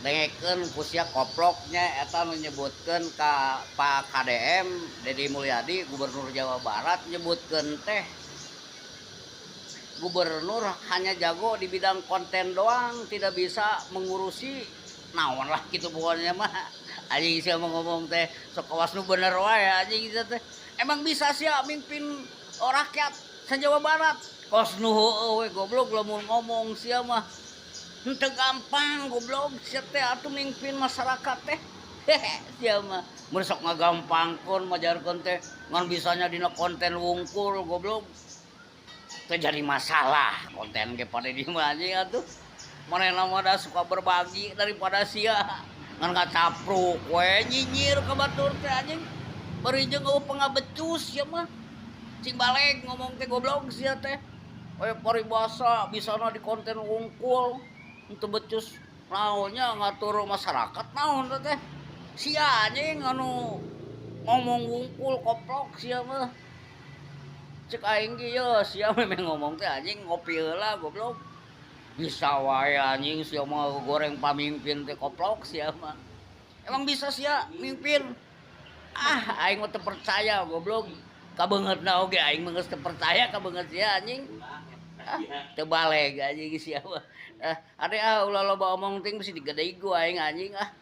Dengekeun ku sia koploknya eta nu nyebutkeun ka Pak KDM Dedi Mulyadi Gubernur Jawa Barat nyebutkeun teh gubernur hanya jago di bidang konten doang, tidak bisa mengurusi naon lah gitu pokoknya mah. Anjing sia mau ngomong teh sok kawas nu bener wae anjing sia teh. Emang bisa sia mimpin rakyat sa Jawa Barat? Kos nu heueuh we goblok lamun ngomong sia mah. Henteu gampang goblok sia teh atuh mimpin masyarakat teh. Hehe sia mah. Mun sok ngagampangkeun majarkeun teh ngan bisanya dina konten wungkul goblok. Teu jadi masalah konten ge pada di mah anjing atuh. Manehna mah da suka berbagi daripada sia. Ngan ngacapruk we nyinyir ka batur teh anjing. Bari jeung eueuh pangabecus sia mah. Cing baleg ngomong teh goblok sia teh. We paribasa bisana di konten wungkul. Henteu becus naonnya ngatur masyarakat naon teh. Sia anjing anu ngomong wungkul koplok sia mah. Cek aing ge ye sia memang ngomong teh anjing ngopi heula goblok. Bisa wae anjing sia mah goreng pamimpin teh koplok sia mah. Emang bisa sia mimpin? Ah aing mah teu percaya goblok. Kabeungeutna oge aing mah geus teu percaya ka beungeut sia anjing. Ah teu baleg anjing sia mah. Ah ade ah ulah loba omong ting bisi digedeg ku aing anjing ah.